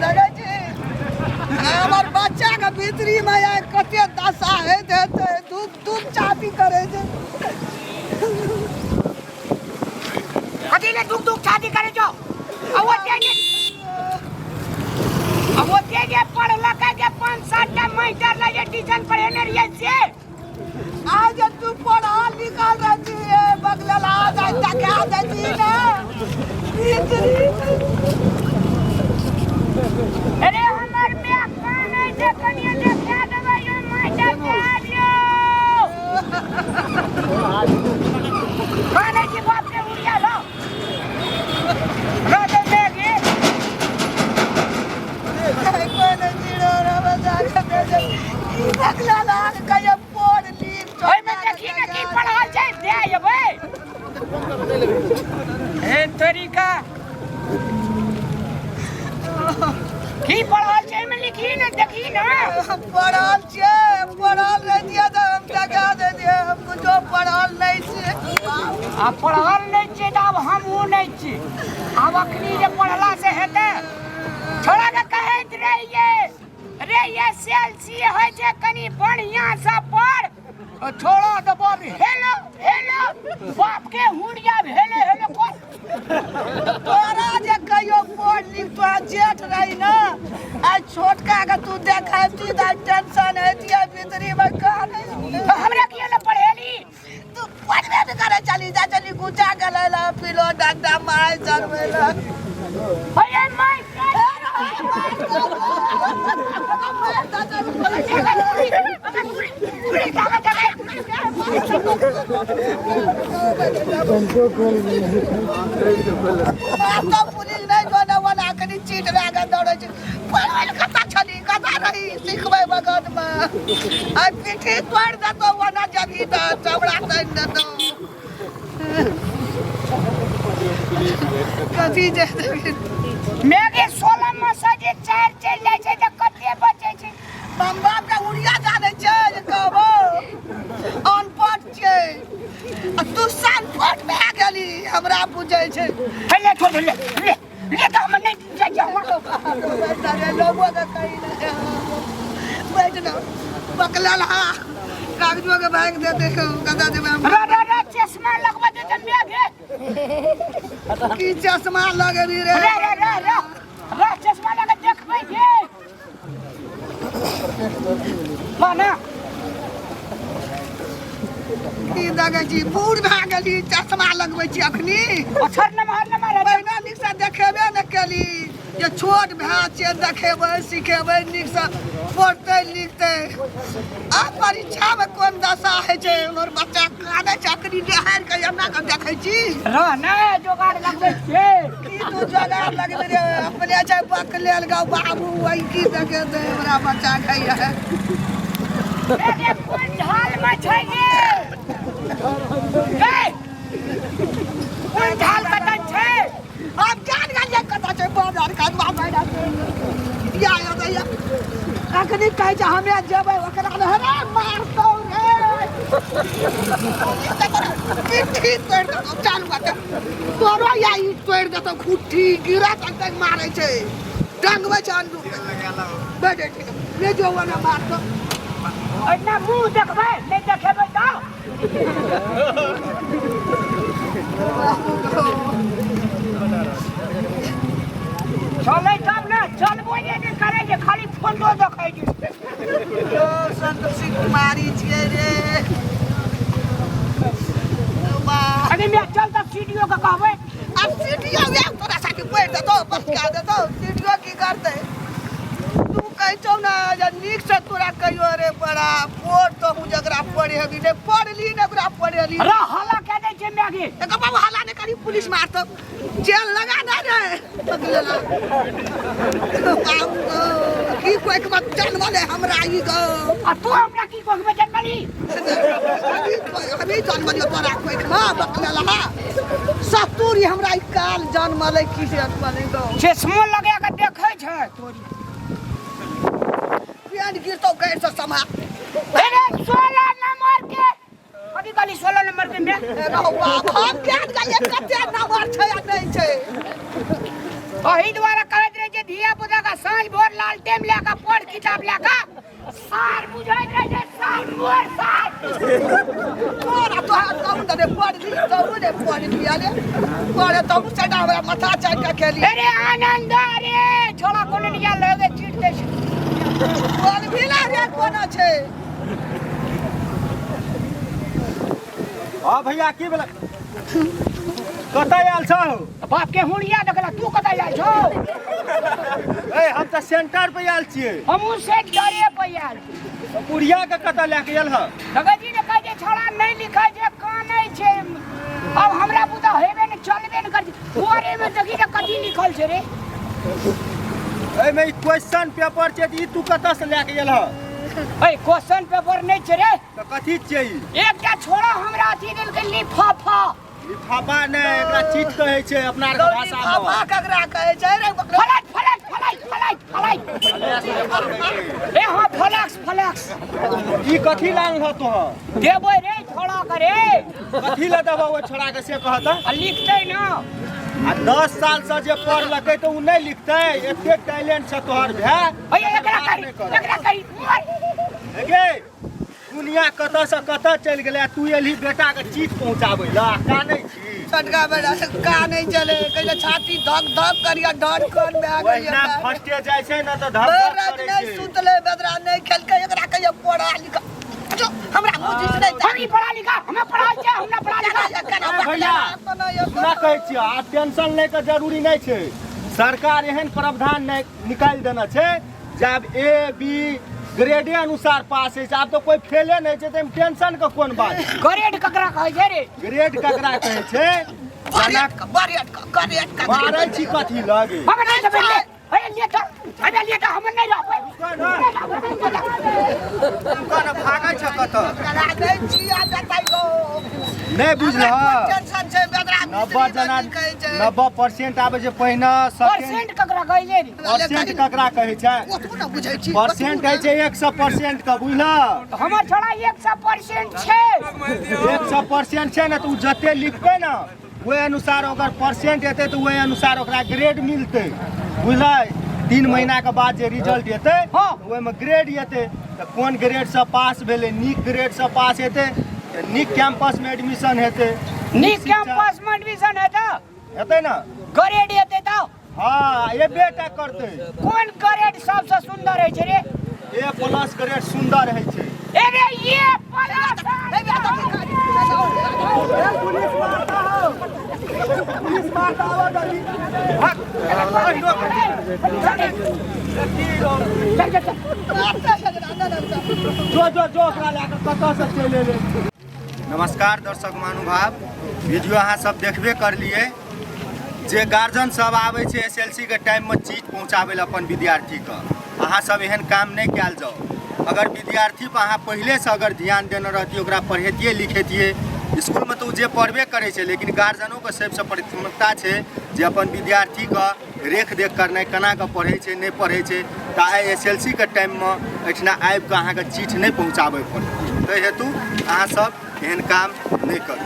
देखै छी हमर बच्चाके भीतरीमे आइ कते दशा होइत हेतै धूप धूप चापी करै छै कथी ले दुख दुख छाती करे छौ आ ओते जे आ ओते जे पढ़लकै जे पाँच सात टा मास्टर लए जे ट्यूशन पढ़ेने रहियै से आज जे तू पढ़ल लिखल रहै छी बगल आ जाइ देखा दै छी ने भीतरी अरे हमर माय कानै छै कनिये देखा देबै यौ मास्टर साहब यौ कानै छै बाप के उड़िया लो रो दे मैगी ओहिमे देखी ने की पढ़ल छै दे अयबै हे तरीका की पढ़ल छै एहिमे लिखी ने देखी ने पढ़ल छियै पढ़ल रहितियै तऽ हम टका दैतियै हम कुछो पढ़ल नहि छियै आ पढ़ल नहि छियै तऽ आब हमहूँ नहि छी आब अखनी जे पढ़ला से हेतै छोड़ा के कहैत रहियै रे एस एल सी होइ छै कनि बढ़िआँ से पढ़ छोड़ा तऽ बाप हेलो हेलो बाप के हुड़िया हेलो हेलो कर तोरा जे कहियो पढ़ लिख तोरा जेठ रही ने आइ छोटका के तू देखैती तऽ आइ टेंशन हेतियै भीतरी मे कानै तो हमरा किया ने पढ़ेली तू पढ़बे नहि करै चली जा चली गुचा गेलै ला पिलो डंडा माय चढ़बै ला भैया माय पुलिस नहि जो ने ओना कनि चीट लए कऽ दौड़ै छै पढ़बै लए कतऽ छली कतऽ रही सिखबै बगनमे आइ पीठी तोड़ि देतौ ओना जबही तऽ चमड़ा तानि देतौ कथी जे मेघे 16 मे से जे चारि चलि जाइ छै तऽ कते बचै छै हम बापके उड़िया जानै छै जे कहबो अनपढ़ छै आ तू सनपढ़ भए गेली हमरा बुझै छै हे ले छोड़ ले ले ले तऽ हम नहि जाइ छियै अरे लोगो के कही नहीं बैठ ना पकड़ल हा कागजो के भाग दे देखो कदा देबै हम रा रा रा चश्मा लगवा दे तऽ मेघे की चश्मा लगेबी रे रा रा रा रा रा चश्मा लगा देखबै के माना की देखै छी बूढ़ भए गेली चश्मा लगबै छी अखनी अक्षर नमहर नमहर हेतै। पहिने नीकसँ देखेबे ने केली जे छोट भाय छियै देखेबै सिखेबै नीकसँ पढ़तै लिखतै आब परीक्षामे कोन दशा होइ छै हमर बच्चा कानै छै अखनी निहारि कऽ एना कऽ देखै छी रह ने जोगाड़ लगबै छियै की तू जोगाड़ लगबै रे अपने छै बकलेल गौ बाबू वही की देखेतै हमरा बच्चा खाइए रे कोन ढाल में छै गे गे कोन ढाल कतऽ छै आब जान गेलियै कतऽ छै बाजार कदवा बैठा छै या या या अखनी कहै छै हमे जेबै ओकरा ने रे मारतौ रे पिट्ठी तोड़ि देतौ चालू बात तोरो या ई तोड़ि देतौ खुट्टी गिरा तक तक मारै छै डंगबै छै अंडू बैठे ठीक ले जो ओना मारतौ एतना मुंह देखबै नहि देखेबै तऽ चलै तब ने चलबो जे नहि करै छै खाली फोटो देखै छै यौ संतोषी कुमारी छियै रे वाह अरे मैं चल तऽ सीडीओ के कहबै आब सीढ़ियो वएह तोरा साथे पढ़ि देतौ बसका देतौ सीढ़ियो की करतै तू कहै छौ ने जे नीकसँ तोरा कहियो रे बड़ा पढ़ तहूँ जकरा पढ़ेबी नहि पढ़ली ने ओकरा पढ़ेली रे हल्ला कए दै छै मैगी एकर बाबू हल्ला नहि करी पुलिस मारतौ जेल लगा दे रे बकलेला बाबू गो की कोइक मत जनमले हमरा ई गो आ तू हमरा की कहबै जनमली हमी जनमलियो तोरा कोइक म बकलेला सतुरी हमरा ई काल जनमले की जनमले गो चश्मो लगा के देखै छै तोरी पेन गिरतौ गैर से सम्हार अरे 16 नंबर के कथी कहली 16 नंबर के में रहो बाप हम केहन गेलियै कते नंबर छै आ नहि छै अही द्वारा कहैत रहे छै धिया पुता का साँझ भोर लालटेन लए कऽ पढ़ किताब लए कऽ सार बुझैत रहै छै सार मोर सार। तोरा तोरा कहूँ तऽ पढ़ ली तहू ने पढ़ लिया रे पढ़े तहू से हमरा माथा चाटि कऽ खेली। अरे आनंद रे छोड़ा कोनो निया लगे चीट दे छै। बोल भी ला रे कोना छै। हाँ भैया की भेलै कतऽ आयल छहो? बाप के हुड़िया देखला तू कतऽ आयल छौ? ए हम तऽ सेंटर पे आयल छियै। हमहूँ सेंटरे पे आयल छी। बुढ़िया के कतऽ लए के आयल हँ? भगत जी ने कहै छै छोड़ा नहि लिखै छै कानै छै। अब हमरा बुता हेबे ने चलबे ने करै छै। घरे में देखी ने कथी लिखल छै रे। एहिमे ई क्वेश्चन पेपर छै तऽ ई तू कतऽ से लए के आयल हँ? ए क्वेश्चन पेपर नहि छै रे। तऽ कथी छियै ई? एकटा छोड़ा हमरा अथी देलकै लिफाफा। लिफाफा नहि, एकरा चिट कहै छै अपना आरके भाषामे। लिफाफा ककरा कहै छै रे? फलाट फलाट फलाट फलाट फलाट। ए हाँ फलक्स फलक्स। ई कथी लानल हँ तोहर? देबै रे छोड़ा के रे। कथी लए देबौ ओहि छोड़ा के से कह तऽ? आ लिखतै ना। आ 10 साल से जे पढ़लकै तऽ ओ नहि लिखतै? एते टैलेंट छै तोहर भाय। अये एकरा करी एकरा करी। गे दुनिया कतऽ से कतऽ चलि गेलै आ तू एलही बेटा के चीज पहुँचाबै लए आ कानै छी। छोटका बेटा से कानै चले कहै छाती धक धक करिया डर कोन भए गेल। ओहिना फर्स्टे जाइ छै ने तऽ धक धक राति करै नहि छै। सुतलै बेदरा नहि खेलकै एकरा कहियो पढ़ा लिखा जो हमरा मुँह दिस नहि हम ई पढ़ा लिखा हमें पढ़ा छै हमरा पढ़ा लिखा। ए भैया सुना कहै छियौ आब टेंशन लै के जरूरी नहि छै। सरकार एहन प्रावधान नहि निकालि देने छै जे आब ए बी ग्रेडे अनुसार पास होइ छै। आब तऽ कोइ फेले नहि छै तऽ एहिमे टेंशन के कोन बात छै? ग्रेड ककरा कहै छै रे? ग्रेड ककरा कहै छै? मारै छी कथी लगे? हम नहि देबै ले। हे ले तऽ हे ले तऽ हम नहि रहबै। दुकान भागै छ कतऽ? करा दै छी आ जतै गो। नहि बुझलह? टेंशन छै बेदरा 90 जना 90% आबै छै पहिने। परसेंट ककरा कहै छै रे? परसेंट ककरा कहै छै? ओतबो ने बुझै छी। परसेंट होइ छै 100% के, बुझलह? हमर छोड़ा 100% छै। 100% छै ने तऽ ओ जते लिखतै ने ओहि अनुसार ओकर परसेंट एतै तऽ ओहि अनुसार ओकरा ग्रेड मिलतै, बुझलै? 3 महीनाके बाद जे रिजल्ट एतै हँ। ओहिमे ग्रेड एतै तऽ कोन ग्रेडसँ पास भेलै। नीक ग्रेडसँ पास हेतै तऽ नीक कैंपसमे एडमिशन हेतै। नीक कैंपस में एडमिशन हेतै हेतै ने ग्रेड एतै तऽ हँ एबे टा करतै। कोन ग्रेड सबसँ सुन्दर होइ छै रे? ए प्लस ग्रेड सुन्दर होइ छै। अरे ये प्लस पुलिस मारता हो, पुलिस मारता हो जल्दी। चल चल चल जो जो जो ओकरा लए कऽ कतऽ से चलि एलै। नमस्कार दर्शक महानुभाव, वीडियो अहाँ सब देखबे करलिए जे गार्जियन सब आबै छै एस एल सी के टाइममे चीज पहुँचाबै लए अपन विद्यार्थीके। अहाँ सब एहन काम नहि कयल जाउ। अगर विद्यार्थी पर अहाँ पहिलेसँ अगर ध्यान देने रहतियै, ओकरा पढ़ेतियै लिखेतियै इसकुलमे तऽ ओ जे पढ़बे करै छै, लेकिन गार्जियनोके सबसँ प्राथमिकता छै जे अपन विद्यार्थीके रेख देख करनाइ, केना कऽ पढ़ै छै नहि पढ़ै छै। तऽ आइ एस एल सी के टाइममे एहिठिना आबिकऽ अहाँके चिट्ठ नहि पहुँचाबै पड़त। ताहि हेतु अहाँ सब एहन काम नहि करू।